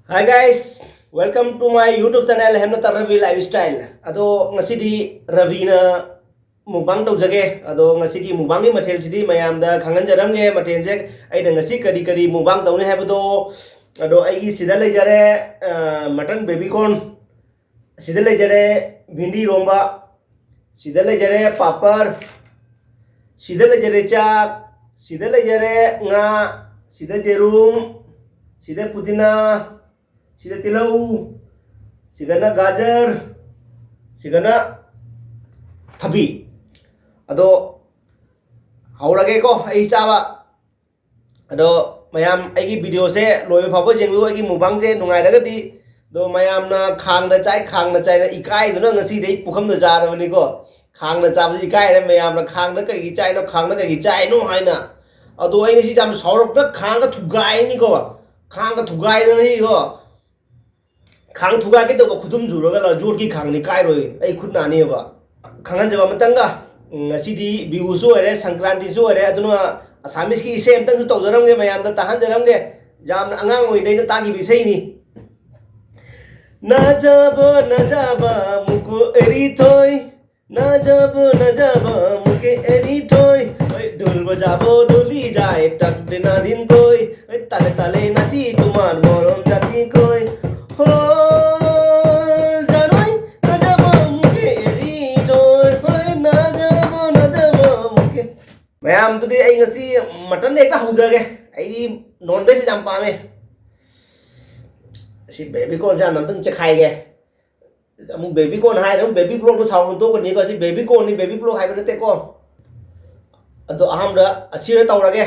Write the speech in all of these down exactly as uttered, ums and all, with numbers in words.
Hi guys, welcome to my YouTube channel, Hemnata Ravi Lifestyle. ꯑꯗꯣ ꯉꯁꯤꯗꯤ ꯔꯕꯤꯅ mukbang ꯇꯧꯖꯒꯦ꯫ ꯑꯗꯣ ꯉꯁꯤꯒꯤ ꯃꯨꯛꯕꯥꯡꯒꯤ ꯃꯊꯦꯜꯁꯤꯗꯤ ꯃꯌꯥꯝꯗ ꯈꯪꯍꯟꯖꯔꯝꯒꯦ꯫ ꯃꯊꯦꯜꯁꯦ ꯑꯩꯅ ꯉꯁꯤ ꯀꯔꯤ ꯀꯔꯤ ꯃꯨꯛꯕꯥꯡ ꯇꯧꯅꯤ ꯍꯥꯏꯕꯗꯣ꯫ ꯑꯗꯣ ꯑꯩꯒꯤ ꯁꯤꯗ ꯂꯩꯖꯔꯦ, ꯃꯇꯟ ꯕꯦꯕꯤꯀꯣꯔꯟ, ꯁꯤꯗ ꯂꯩꯖꯔꯦ ꯚꯤꯟꯗꯤ ꯏꯔꯣꯝꯕ, ꯁꯤꯗ ꯂꯩꯖꯔꯦ ꯄꯥꯄꯔ, ꯁꯤꯗ ꯂꯩꯖꯔꯦ ꯆꯥꯛ, ꯁꯤꯗ ꯂꯩꯖꯔꯦ ꯉꯥ, ꯁꯤꯗ ꯌꯦꯔꯨꯝ, ꯁꯤꯗ ꯄꯨꯗꯤꯅꯥ, ꯁꯤꯗ ꯇꯤꯜꯍꯧ, ꯁꯤꯒꯅ ꯒꯥꯖꯔ, ꯁꯤꯒꯅ ꯊꯕꯤ꯫ ꯑꯗꯣ ꯍꯧꯔꯒꯦꯀꯣ ꯑꯩ ꯆꯥꯕ꯫ ꯑꯗꯣ ꯃꯌꯥꯝ ꯑꯩꯒꯤ ꯚꯤꯗꯤꯑꯣꯁꯦ ꯂꯣꯏꯕ ꯐꯥꯎꯕ ꯌꯦꯡꯕꯤꯌꯨ꯫ ꯑꯩꯒꯤ ꯃꯨꯛꯕꯥꯡꯁꯦ ꯅꯨꯡꯉꯥꯏꯔꯒꯗꯤ꯫ ꯑꯗꯣ ꯃꯌꯥꯝꯅ ꯈꯥꯡꯗ ꯆꯥꯏ, ꯈꯥꯡꯗ ꯆꯥꯏꯅ ꯏꯀꯥꯏꯗꯨꯅ ꯉꯁꯤꯗꯤ ꯑꯩ ꯄꯨꯈꯝꯗ ꯆꯥꯔꯕꯅꯤꯀꯣ꯫ ꯈꯥꯡꯗ ꯆꯥꯕꯁꯤ ꯏꯀꯥꯏꯔꯦ꯫ ꯃꯌꯥꯝꯅ ꯈꯥꯡꯗ ꯀꯩꯒꯤ ꯆꯥꯏꯅꯣ, ꯈꯥꯡꯗ ꯀꯩꯒꯤ ꯆꯥꯏꯅꯣ ꯍꯥꯏꯅ꯫ ꯑꯗꯣ ꯑꯩ ꯉꯁꯤ ꯌꯥꯝ ꯁꯥꯎꯔꯛꯇ ꯈꯥꯡꯒ ꯊꯨꯒꯥꯏꯅꯤꯀꯣ꯫ ꯈꯥꯡꯒ ꯊꯨꯒꯥꯏꯗꯅ ꯉꯁꯤꯀꯣ꯫ ꯈꯥꯡ ꯊꯨꯒꯥꯏꯒꯦ ꯇꯧꯕ ꯈꯨꯗꯨꯝ ꯖꯨꯔꯒ ꯌꯣꯠꯀꯤ ꯈꯥꯡꯅꯤ ꯀꯥꯏꯔꯣꯏ, ꯑꯩ ꯈꯨꯠ ꯅꯥꯅꯤꯕ꯫ ꯈꯪꯍꯟꯖꯕ ꯑꯃꯇꯪꯒ, ꯉꯁꯤꯗꯤ ꯕꯤꯍꯨꯁꯨ ꯑꯣꯏꯔꯦ, ꯁꯪꯀ꯭ꯔꯥꯟꯇꯤꯁꯨ ꯑꯣꯏꯔꯦ, ꯑꯗꯨꯅ ꯑꯁꯥꯃꯤꯁꯀꯤ ꯏꯁꯩ ꯑꯃꯇꯪꯁꯨ ꯇꯧꯖꯔꯝꯒꯦ, ꯃꯌꯥꯝꯗ ꯇꯥꯍꯟꯖꯔꯝꯒꯦ꯫ ꯌꯥꯝꯅ ꯑꯉꯥꯡ ꯑꯣꯏꯔꯤꯉꯩꯗ ꯇꯥꯈꯤꯕ ꯏꯁꯩꯅꯤ꯫ ꯅꯖꯕ ꯅꯖꯕ ꯃꯨꯀꯨ ꯑꯦꯔꯤ ꯊꯣꯏ, ꯅꯖꯕ ꯅꯖꯕ ꯃꯨꯀꯦ ꯑꯦꯔꯤ ꯊꯣꯏ, ꯍꯣꯏ ढोल बजाबो ढोली जाए टक दिना दिन कोई, ꯍꯣꯏ ꯇꯥꯂꯦ ꯇꯥꯂꯦ ꯅꯥꯆꯤ ꯇꯨꯃꯥꯟ ꯃꯣꯔꯣꯝ ꯖꯥꯇꯤ ꯀꯣꯏ꯫ ꯍꯣ ꯖꯥꯅꯣꯏ, ꯅꯖꯕ ꯃꯨꯀꯦ ꯑꯦꯔꯤ ꯊꯣꯏ, ꯍꯣꯏ ꯅꯖꯕ ꯅꯖꯕ ꯃꯨꯀꯦ꯫ ꯃꯌꯥꯝꯗꯨꯗꯤ ꯑꯩ ꯉꯁꯤ ꯃꯇꯟꯗ ꯍꯦꯛꯇ ꯍꯧꯖꯒꯦ꯫ ꯑꯩꯗꯤ ꯅꯣꯟ ꯚꯦꯖ ꯌꯥꯝ ꯄꯥꯝꯃꯦ꯫ ꯑꯁꯤ ꯕꯦꯕꯤꯀꯣꯔꯟꯁꯦ ꯍꯥꯟꯅ ꯑꯝꯇꯪ ꯆꯦꯈꯥꯏꯒꯦ꯫ ꯑꯃꯨꯛ ꯕꯦꯕꯤꯀꯣꯔꯟ ꯍꯥꯏꯔꯦ, ꯑꯃꯨꯛ ꯕꯦꯕꯤ ꯕ꯭ꯂꯣꯛꯇ ꯁꯥꯎꯔ ꯇꯣꯛꯀꯅꯤꯀꯣ꯫ ꯑꯁꯤ ꯕꯦꯕꯤꯀꯣꯔꯟꯅꯤ, ꯕꯦꯕꯤ ꯕ꯭ꯂꯣꯛ ꯍꯥꯏꯕ ꯅꯠꯇꯦꯀꯣ꯫ ꯑꯗꯣ ꯑꯍꯥꯟꯕꯗ ꯑꯁꯤꯗ ꯇꯧꯔꯒꯦ꯫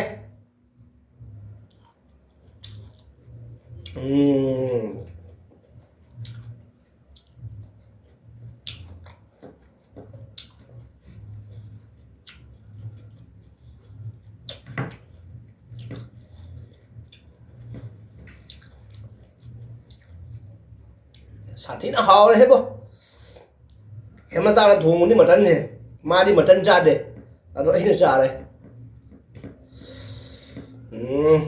ꯎꯝ꯫ ꯁꯥꯊꯤꯅ ꯍꯥꯎꯔꯦꯍꯦꯕꯣ꯫ ꯍꯦꯃꯟꯇꯥꯅ ꯊꯣꯡꯕꯅꯤ ꯃꯇꯟꯁꯦ꯫ ꯃꯥꯗꯤ ꯃꯇꯟ ꯆꯥꯗꯦ꯫ ꯑꯗꯣ ꯑꯩꯅ ꯆꯥꯔꯦ꯫ ꯎꯝ꯫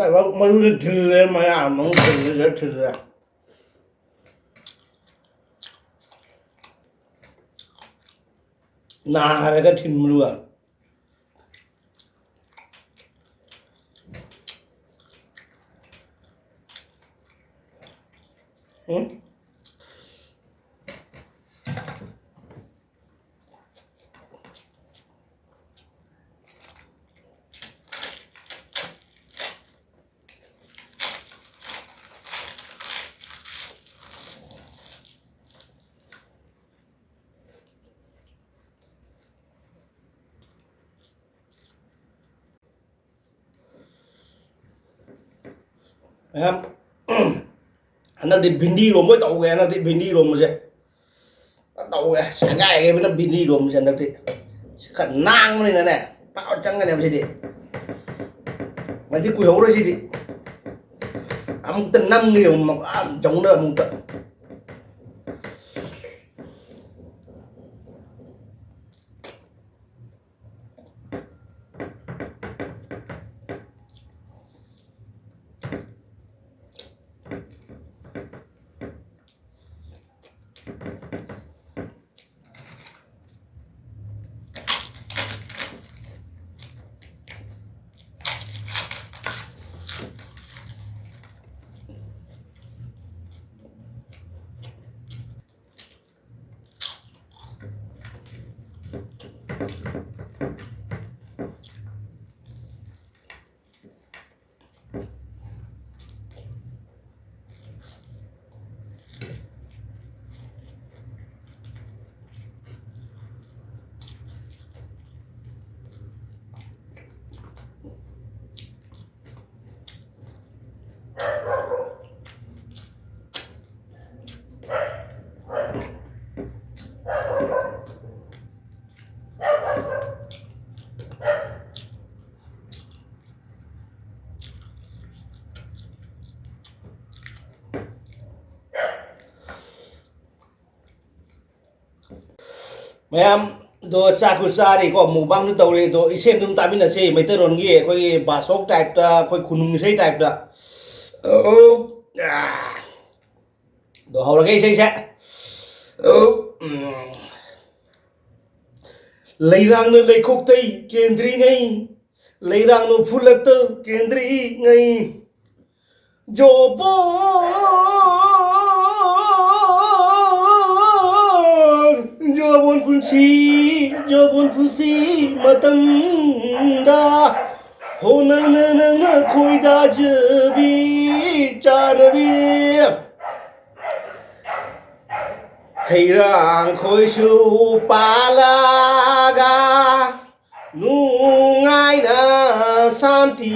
ꯃꯔꯨꯗ ꯊꯤꯜꯂꯦ, ꯃꯌꯥꯝ ꯑꯃꯨꯛ ꯊꯤꯜꯂꯦ, ꯊꯤꯜꯂꯦ꯫ ꯅꯥꯔꯒ ꯊꯤꯟꯕꯗꯨꯒ꯫ ꯎꯝ? ꯃꯌꯥꯝ, ꯍꯟꯗꯛꯇꯤ ꯚꯤꯟꯗꯤ ꯏꯔꯣꯝꯕ ꯑꯣꯏ ꯇꯧꯒꯦ꯫ ꯍꯟꯗꯛꯇꯤ ꯚꯤꯟꯗꯤ ꯏꯔꯣꯝꯕꯁꯦ ꯇꯧꯒꯦ꯫ ꯁꯒꯥꯏꯒꯦꯕꯅ ꯚꯤꯟꯗꯤ ꯏꯔꯣꯝꯕꯁꯦ ꯍꯟꯗꯛꯇꯤ꯫ ꯁꯤ ꯈꯔ ꯅꯥꯡꯕꯅꯤꯅꯅꯦ, ꯄꯥꯛ ꯆꯪꯒꯅꯦꯕ ꯁꯤꯗꯤ꯫ ꯃꯁꯤ ꯀꯨꯏꯍꯧꯔꯣꯏ ꯁꯤꯗꯤ꯫ ꯑꯃꯨꯛꯇ ꯅꯝꯒꯦ ꯌꯦꯡꯉꯨ, ꯑꯥ ꯖꯧꯅ ꯑꯃꯨꯛꯇ꯫ ꯃꯌꯥꯝ, ꯑꯗꯣ ꯆꯥꯛꯁꯨ ꯆꯥꯔꯤꯀꯣ, ꯃꯨꯛꯕꯥꯡꯁꯨ ꯇꯧꯔꯤ꯫ ꯑꯗꯣ ꯏꯁꯩ ꯑꯗꯨꯝ ꯇꯥꯃꯤꯟꯅꯁꯤ, ꯃꯩꯇꯩꯂꯣꯟꯒꯤ ꯑꯩꯈꯣꯏꯒꯤ ꯕꯥꯁꯣꯛ ꯇꯥꯏꯞꯇ, ꯑꯩꯈꯣꯏ ꯈꯨꯅꯨꯡ ꯏꯁꯩ ꯇꯥꯏꯞꯇ꯫ ꯑꯣ, ꯑꯥ꯫ ꯑꯗꯣ ꯍꯧꯔꯒꯦ ꯏꯁꯩꯁꯦ꯫ ꯑꯣ, ꯎꯝ꯫ ꯂꯩꯔꯥꯡꯅ ꯂꯩꯈꯣꯛꯇꯩ ꯀꯦꯟꯗ꯭ꯔꯤꯉꯩ, ꯂꯩꯔꯥꯡꯅ ꯎꯐꯨꯜꯂꯛꯇ ꯀꯦꯟꯗ꯭ꯔꯤꯉꯩ, ꯖꯣꯕꯣꯟ, ꯖꯣꯕꯣꯟ ꯄꯨꯟꯁꯤ, ꯖꯣꯕꯣꯟ ꯄꯨꯟꯁꯤ ꯃꯇꯝꯗ, ꯍꯣ ꯅꯪꯅ, ꯅꯪꯅ ꯈꯣꯏꯗꯥꯖꯕꯤ ꯆꯥꯅꯕꯤ꯫ ꯍꯩꯔꯥꯡ ꯈꯣꯏꯁꯨ ꯄꯥꯜꯂꯒ ꯅꯨꯡꯉꯥꯏꯅ ꯁꯥꯟꯇꯤ,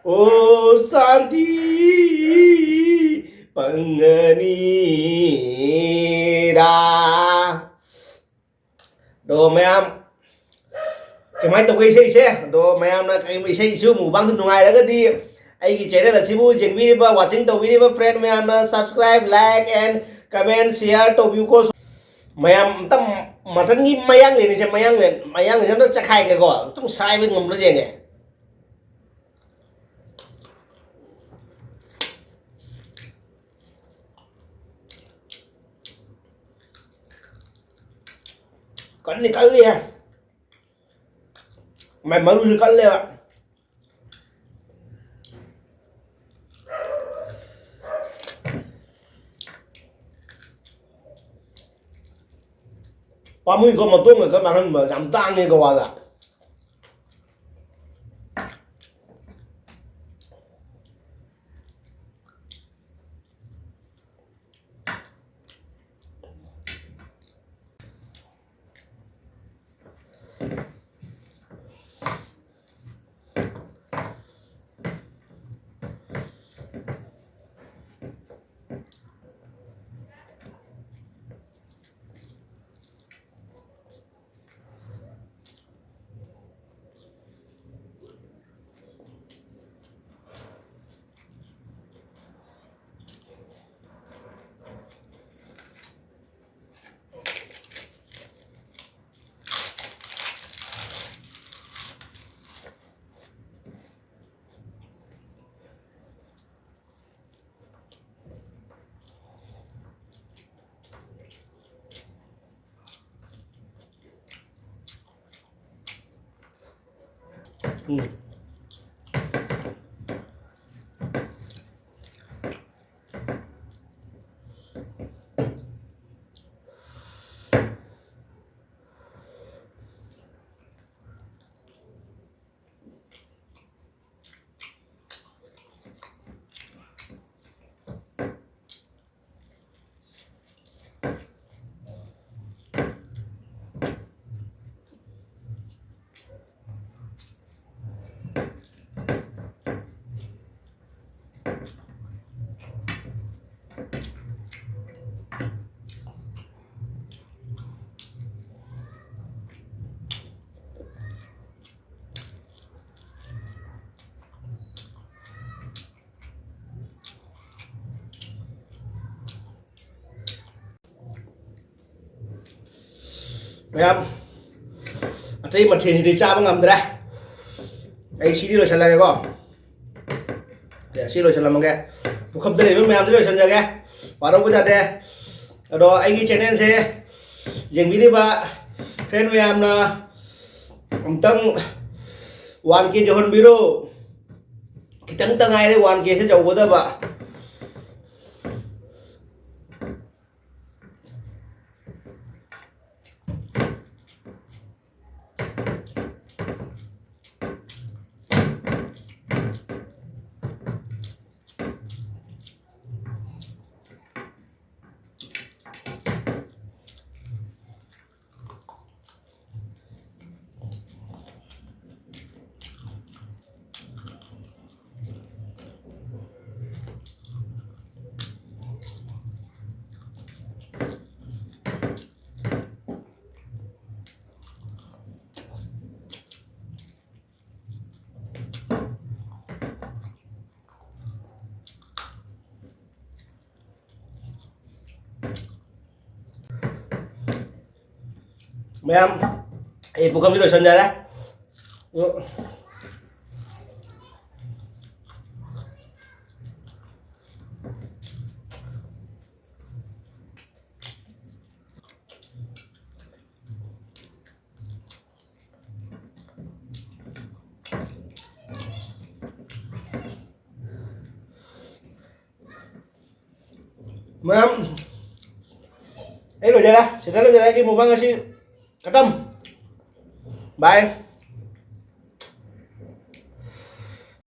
ꯑꯣ ꯁꯥꯟꯇꯤ ꯐꯪꯒꯅꯤꯗ꯫ ꯑꯗꯣ ꯃꯌꯥꯝ ꯀꯃꯥꯏꯅ ꯇꯧꯒꯦ ꯏꯁꯩꯁꯦ? ꯑꯗꯣ ꯃꯌꯥꯝꯅ ꯀꯔꯤꯒꯨꯝꯕ ꯏꯁꯩꯁꯨ ꯃꯨꯛꯕꯥꯡꯁꯨ ꯅꯨꯡꯉꯥꯏꯔꯒꯗꯤ ꯑꯩꯒꯤ channel ꯑꯁꯤꯕꯨ ꯌꯦꯡꯕꯤꯔꯤꯕ, watching ꯇꯧꯕꯤꯔꯤꯕ friend ꯃꯌꯥꯝꯅ subscribe, like and comment, share ꯇꯧꯕꯤꯌꯨꯀꯣ꯫ ꯃꯌꯥꯝ ꯑꯝꯇ muttonꯒꯤ ꯃꯌꯥꯡꯂꯦꯟꯁꯦ, ꯃꯌꯥꯡꯂꯦꯟ, ꯃꯌꯥꯡꯂꯦꯟꯁꯦ ꯑꯝꯇ ꯆꯈꯥꯏꯒꯦꯀꯣ, ꯑꯝꯇꯪ ꯁꯥꯏꯕ ꯉꯝꯕ꯭ꯔꯥ ꯌꯦꯡꯒꯦ꯫ ꯀꯟꯗꯤ ꯀꯜꯂꯤꯍꯦ꯫ ꯃꯥꯏ ꯃꯔꯨꯁꯨ ꯀꯜꯂꯦꯕ꯫ ꯄꯥꯝꯃꯨꯏꯀꯣ, ꯃꯇꯣꯡꯒ ꯆꯞ ꯃꯥꯟꯅꯍꯟꯕ ꯌꯥꯝ ꯇꯥꯡꯉꯦ ꯒꯋꯥꯗ꯫ ꯎꯝ꯫ ꯃꯌꯥꯝ, ꯑꯇꯩ ꯃꯊꯦꯜꯁꯤꯗꯤ ꯆꯥꯕ ꯉꯝꯗ꯭ꯔꯦ꯫ ꯑꯩ ꯁꯤꯗꯤ ꯂꯣꯏꯁꯤꯜꯂꯒꯦꯀꯣ꯫ ꯑꯦ, ꯁꯤ ꯂꯣꯏꯁꯤꯜꯂꯝꯃꯒꯦ꯫ ꯄꯨꯈꯝꯗ ꯂꯩꯕ ꯃꯌꯥꯝꯁꯤ ꯂꯣꯏꯁꯤꯟꯖꯒꯦ꯫ ꯄꯥꯔꯧꯕ ꯌꯥꯗꯦ꯫ ꯑꯗꯣ ꯑꯩꯒꯤ ꯆꯦꯅꯦꯜꯁꯦ ꯌꯦꯡꯕꯤꯔꯤꯕ ꯐ꯭ꯔꯦꯟ ꯃꯌꯥꯝꯅ ꯑꯃꯨꯛꯇꯪ ꯋꯥꯟ ꯀꯦ ꯌꯧꯍꯟꯕꯤꯔꯣ꯫ ꯈꯤꯇꯪꯇ ꯉꯥꯏꯔꯦ ꯋꯥꯟ ꯀꯦꯁꯦ ꯌꯧꯒꯗꯕ꯫ ꯃꯌꯥꯝ, ꯑꯩ ꯄꯨꯈꯝꯁꯤ ꯂꯣꯏꯁꯟꯖꯔꯦ꯫ ꯑꯗꯣ ꯃꯌꯥꯝ, ꯑꯩ ꯂꯣꯏꯖꯔꯦ, ꯁꯤꯗ ꯂꯣꯏꯖꯔꯦ ꯑꯩꯒꯤ ꯃꯨꯛꯕꯥꯡ ꯑꯁꯤ꯫ ꯈꯇꯝ꯫ ꯕꯥꯏ꯫